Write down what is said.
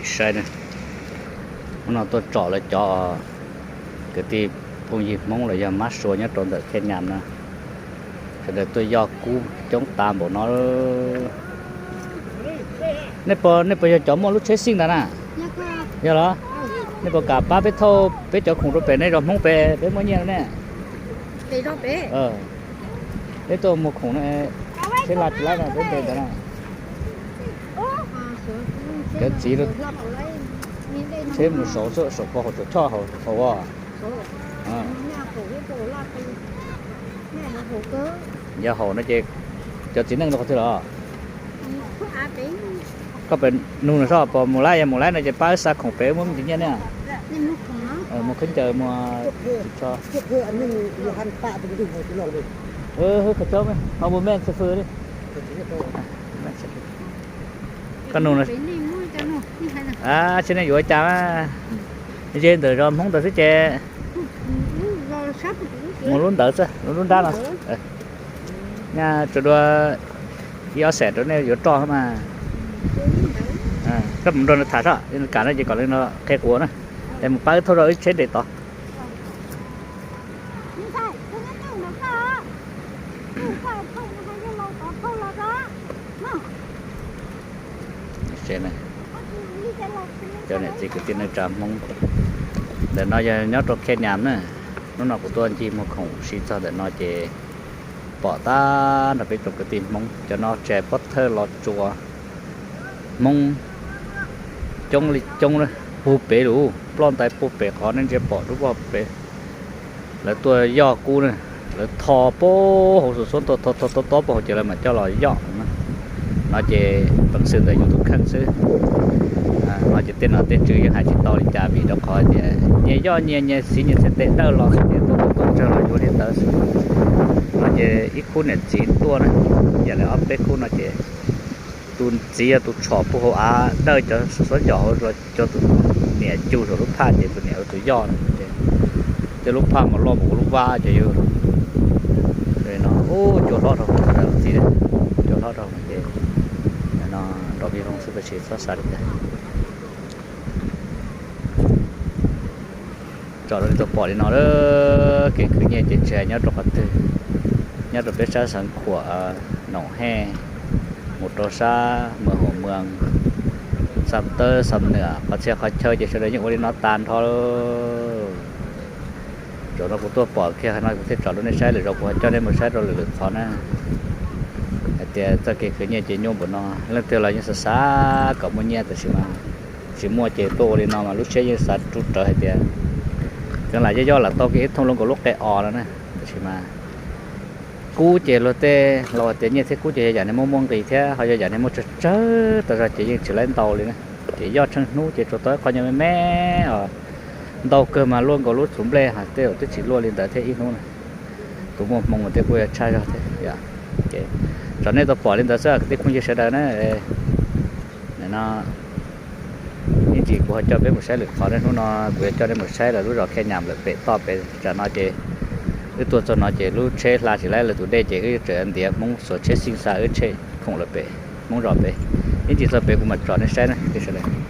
Saib na, hnub no tuaj tsom lawv cov kwv tij phooj ywg Hmoob los yog mab sua nyob rau ntawm Khej Nyas na, sawv daws tuaj yoj kub coob tas npaum no. Nej puas, nej puas yog cov muaj lub tsheb xij ntawd na? Yog los? Nej puas kam pab peb thauj peb cov khoom rau pem nej zos Hmoob pem, peb muaj nyiaj ne. Peb tuaj muag khoom no, tsheb laj tsis laib no peb ntes ntawd na. Cov txiv tsheb mus saum, saum pov haum saum choj hauv as. Yog haum no ces cov txiv neej rau qhov twg los? Koj pem nug no soj pos mus laib, yog mus laib no ces pab wb xa khoom pem wb muab me ntsis nyiaj ne. Muag khaub ncaws, muag ris tsho. Hwb, koj cov me ho mus me xwb fwj li. Koj nug no. Tsis nej yuav cas, ze ntawm zos Hmoob ntawd xwb ces mus lub ntawd xwb, lub nrab no. Nyaj tsuas dua ib ob xees rau nej yuav roj mas. Koj mus nrog nws tham soj, kam no ces kom nws qhia kuv na, es mus pab wb thauj zog wb tsheb nres tod. Cov niam txiv kwv tij neej tsa Hmoob, ntawm no yog nyob rau Khej Nyas na. Hnub no kuv tuaj ncig muag khoom si txog ntawm no ces pom tag nrho peb cov kwv tij Hmoob, cov no tsis hais pov thawj los tsuas Hmoob coob li coob na, puag pem lawm, ploj ntais puag pem qhov nej ntsia pom dub vog pem. Lawv tuaj yoj kub na, lawv tho puag hauv xuv xuab tuaj tho tho tob tob puag hauv ces lawv mam coj los yoj na. No ces peev xwm ntawm yus tus kheej xwb. No ces tej nom tej tswv yeej hais tsis tau li cas vim rau qhov tias nyias yoj nyias, nyias siv nyias txhais tes dawj los xwb ces tuaj tuaj tuaj tsawg los yuav li ntawd xwb. No ces ib khub niam txiv tuaj na, yam li ob peb khub no ces tus txiv yog tus tshom puag hauv av dawj cov xuv xuab ncos hauv, cov tus niam cug saum lub phaj ces tus niam ua tus yoj no ces cov lub phaj mas loj npaum lub vab ces yog no, ub, cua hlob rau txiv, cua hlob rau ces no nrov vij voog xwb tab sis txhob xav li cas. Tsom rau nej tau pom li no, kev khwv nyiaj ces tsis hais nyob rau qhov twg, nyob rau peb sab Xeev Khuam, Noom Hej, mus rau sab Mws Hom Mws, Xam Tawb, Xam Nwam, qhov txhia qhov chaw ces sawv daws yeej ua li no tag nrho. Zaum no kuv tuaj pom kiag no kuv thiaj tsom rau nej saib, lwm zaus kuv ho coj nej mus saib rau lwm lwm qhov na. Hais tias txoj kev khwv nyiaj ces nyuaj npaum no, leej twg los yeej xav xav kom muaj nyiaj tab sis mas tsis muaj ces tuaj ua li no mas lub siab yeej xav rub rawv hais tias kheev lam yoj yoj lam tau kiag ib thooj luaj nkaus lub qe os no na. Tab sis mas kub ces luag tej laus hais tias nyiaj thiab kub ces yog yam niag muaj muaj nqis thiab ho yog yam niag muaj tsawg tsawg tas zog ces yeej tsis laib ntau li na. Ces yoj tsheej hnub ces tsuas tau ib qho nyuag me me os, ntau kawg mas luaj nkaus lub txhuv nplej hos tej zaum twb tsis luaj li ntawd thiab ib hnub na. Tus muaj hmoo mas tej kuj yuav tshaj zog thiab. Tsom nej tau pom li ntawd xwb kwv tij phooj ywg sawv daws na. No ib ntsis kuv ho coj peb mus saib lwm qhov ne. Hnub no kuv yuav coj nej mus saib lawv lub zos Khej Nyas lawm pem toj pem tsam no ces wb tuaj txog no ces lub tsheb hla tsis laib lawv tus dej ces wb tseem ntiav Hmoob xuas tsheb xij xa wb tsheb khoom lawm pem Hmoob zos pem. Ib ntsis txog pem kuv mam tsom nej saib na sawv daws.